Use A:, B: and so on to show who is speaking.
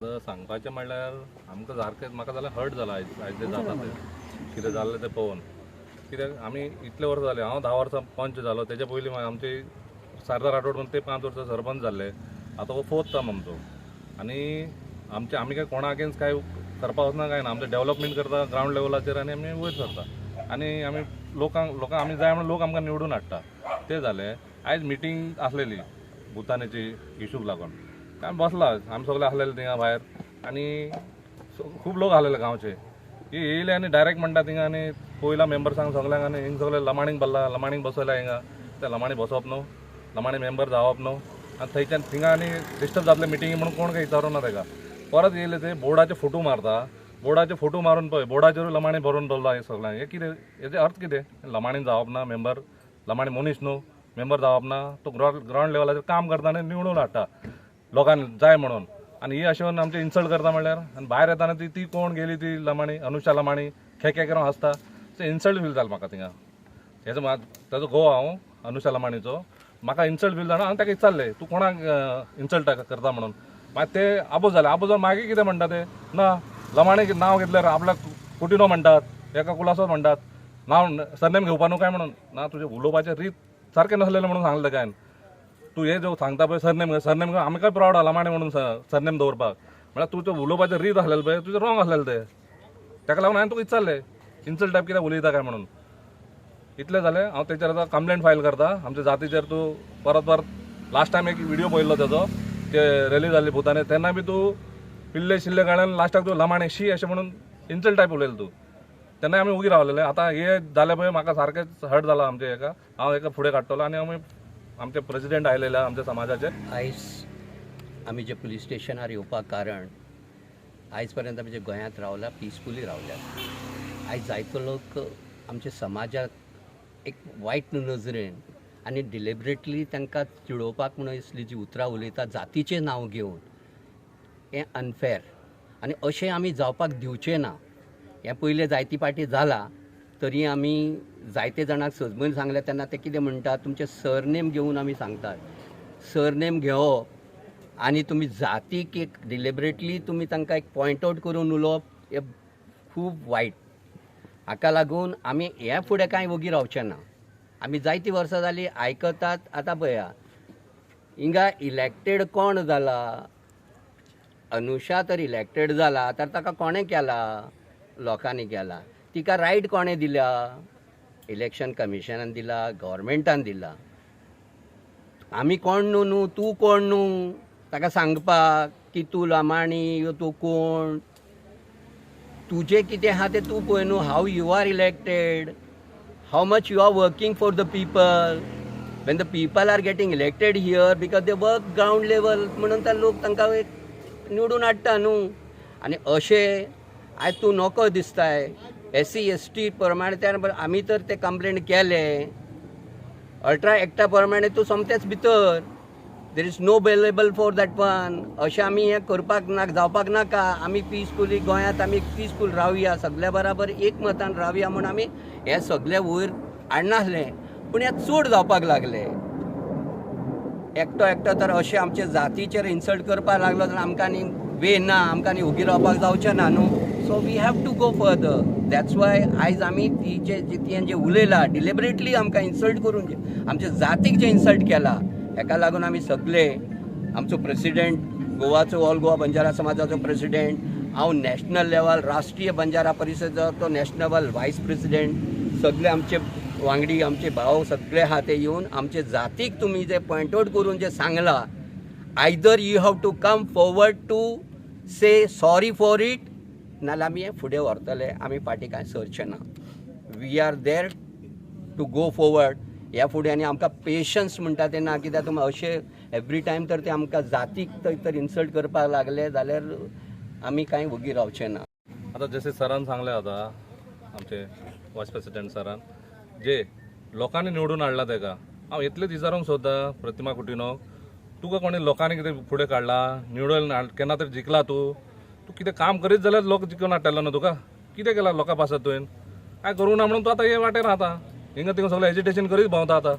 A: आतां सांगपाचें म्हणल्यार आमकां सारकें म्हाका जाल्यार हर्ट जाला आयज आयज जें जाता तें कितें जाल्लें तें पळोवन. कित्याक आमी इतले वर्सां जाले, हांव 10 वर्सां पंच जालो, तेच्या पयलीं आमचे सरदार राठोड म्हणून ते 5 वर्सां सरपंच जाल्ले. आतां हो 4th term आमचो. आनी आमचे आमी काय कोणा अगेन्स्ट काय करपा वचना काय ना, आमचें डेवलपमेंट करता ग्रावंड लेवलाचेर आनी आमी वयर सरता आनी आमी लोकांक लोकांक आमी जाय म्हणून लोक आमकां निवडून हाडटा. तें जालें. आयज मिटींग आसलेली भुतानाची इशूक लागून आमी बसला, आमी सगळे आसलेले थिंगा भायर आनी खूब लोक आसलेले गांवचे. हे येयले आनी डायरेक्ट म्हणटा थिंगा आनी पयला मेंबर्सांक सगळ्यांक आनी हिंग सगळे लमाणीक बसला, लमाणीक बसयला हिंगा. त्या लमाणी बसप न्हू, लमाणी मेंबर जावप न्हू आनी थंयच्यान थिंगा आनी डिस्टर्ब जातले मिटिंगी म्हणून कोण काय विचारूं ना तेका. परत येयले ते बोर्डाचे फोटो मारता, बोर्डाचे फोटो मारून पळय बोर्डाचेरूय लमाणी भरून दवरला हे सगळ्यांक. हे कितें, हेजे अर्थ कितें? लमाणी जावप ना मेंबर, लमाणी मनीस न्हू, मेंबर जावप ना, तो ग्रावंड लेवलाचेर काम करता आनी निवडून हाडटा लोकांक जाय म्हणून. आनी ही अशें करून आमचें इन्सल्ट करता म्हणल्यार आनी भायर येताना ती ती कोण गेली ती लमाणी अनुषा लमाणी खे खे करून हांसता. सो इन्सल्ट फील जालें म्हाका थिंगा. हेजो ताजो घोव हांव अनुषा लमाणीचो, म्हाका इन्सल्ट फील जालो. हांवें ताका विचारलें तूं कोणाक इन्सल्ट करता म्हणून. मागीर ते आबोज जाले. आबोज जावन मागीर कितें म्हणटा ते ना लमाणी नांव घेतल्यार आपल्याक कुटिनो म्हणटात, एका कुलासो म्हणटात, नांव सरनेम घेवपा न्हू काय म्हणून. ना तुजें उलोवपाचें रीत सारकें नासलेलें म्हणून सांगलें ताका हांवें. तूं हें जो सांगता पळय सरनेम, सरनेम आमकां प्रावड आहा लमाणी म्हणून सरनेम दवरपाक, म्हळ्यार तुजें उलोवपाचें रीत आसलेलें पळय तुजें रॉंग आसलेलें तें. ताका लागून हांवें तुका विचारलें इन्सल्ट टायप कित्याक उलयता काय म्हणून. इतलें जालें. हांव तेचेर आतां कंप्लेंट फायल करता आमच्या जातीचेर. तूं परत परत लास्ट टायम एक व्हिडियो पळयल्लो तेजो, ते रॅली जाल्ली भुताने, तेन्ना बी तूं पिल्ले शिल्ले काडून लास्टाक तूं लमाणे शी अशें म्हणून इन्सल्ट टायप उलयलें तूं. तेन्ना आमी उगी रावलेले. आतां हे जालें पळय म्हाका सारकेंच हर्ट जालां आमचें हेका. हांव हेका फुडें काडटलो आनी आमी आमचे प्रेसिडेंट आयलेले आमच्या समाजाचे.
B: आयज आमी जे पुलीस स्टेशनार येवपाक कारण, आयज पर्यंत आमी जे गोंयांत रावला पिसफुली रावल्या. आयज जायतो लोक आमच्या समाजाक एक वायट नजरेन आनी डिलिबरेटली तांकां चिडोवपाक म्हणून असली जी उतरां उलयता जातीचें नांव घेवन, हें अनफेर आनी अशें आमी जावपाक दिवचें ना. हें पयलें जायती पाटी जालां तरी आमी जायते जाणांक सजमून सांगलें तेन्ना ते कितें म्हणटात तुमचें सरनेम घेवन आमी सांगतात. सरनेम घेवप आनी तुमी जातीक एक डिलिबरेटली तुमी तांकां एक पॉयंट आवट करून उलोवप हें खूब वायट. हाका लागून आमी हे फुडें कांय वोगी रावचें ना. आमी जायतीं वर्सां जालीं आयकतात. आतां पळया हिंगा इलेक्टेड कोण जाला, अनुषा तर इलेक्टेड जाला तर ताका कोणें केला, लोकांनी केला. तिका रायट कोणें दिल्या, इलेक्शन कमिशनान दिला, गव्हर्मेंटान दिला. आमी कोण न्हू न्हू, तूं कोण न्हू ताका सांगपाक की तूं लमाणी यो तूं कोण, तुजें कितें आहा तें तूं पळय न्हू. How you are elected, how much you are working for the people. When the people are getting elected here because they work ground level म्हणून ते लोक तांकां एक निवडून हाडटा न्हू. आनी अशें आयज तूं नको दिसताय SC ST प्रमाणे त्या आमी तर ते कंप्लेंट केले अल्ट्रा एक्टा प्रमाणे तूं सोमतेच भितर, there is no bailable for that one. अशें आमी हें करपाक ना, जावपाक नाका. आमी पिसफुली गोंयांत आमी पिसफूल रावया, सगल्या बराबर एकमतान रावया म्हूण आमी हें सगळें वयर हाडनासलें. पूण हें चड जावपाक लागलें. एकटो एकटो तर अशें आमचे जातीचेर इन्सल्ट करपाक लागलो जाल्यार आमकां आनी वे ना, आमकां आनी ओगी रावपाक जावचें ना न्हू. So we have to go further. That's why आयज आमी तिचे तिणें जें उलयलां डिलिबरेटली आमकां इन्सल्ट करून आमच्या जातीक जें इन्सल्ट केला हेका लागून आमी सगळे आमचो प्रेसिडेंट गोवाचो ऑल गोवा बंजारा समाजाचो प्रेसिडेंट, हांव नॅशनल लेवल राष्ट्रीय बंजारा परिशदेचो नॅशनल वायस प्रेसिडेंट, सगळे आमचे वांगडी आमचे भाव सगळे आहा ते येवन आमचे जातीक तुमी जे पॉयंट आवट करून जे सांगलां, either you have to come forward to say sorry for it, नाजाल्यार आमी हें फुडें व्हरतले, आमी फाटीं कांय सरचें ना. We are there to go forward. ह्या फुडें आनी आमकां पेशन्स म्हणटा तें ना, कित्याक तुमी अशें एवरी टायम तर ते आमकां जातीक तर इन्सल्ट करपाक लागले जाल्यार आमी कांय वोगी रावचे ना.
A: आतां जशें सरान सांगलें, आतां आमचे वायस प्रेसिडेंट सरान जे लोकांनी निवडून हाडला तेका, हांव इतलेंच विचारूंक सोदता प्रतिमा कुटिनोक, तुका कोणी लोकांनी कितें फुडें काडला, निवडून केन्ना तरी जिखला तूं, तूं कितें काम करीत जाल्यार लोक जिखून हाडटलो न्हू तुका, कितें केलां लोकां पासत तुवें, कांय करूंक ना म्हणून तूं आतां हे वाटेर आतां हिंगा थिंगा सगळें एजिटेशन करीत भोंवता आतां.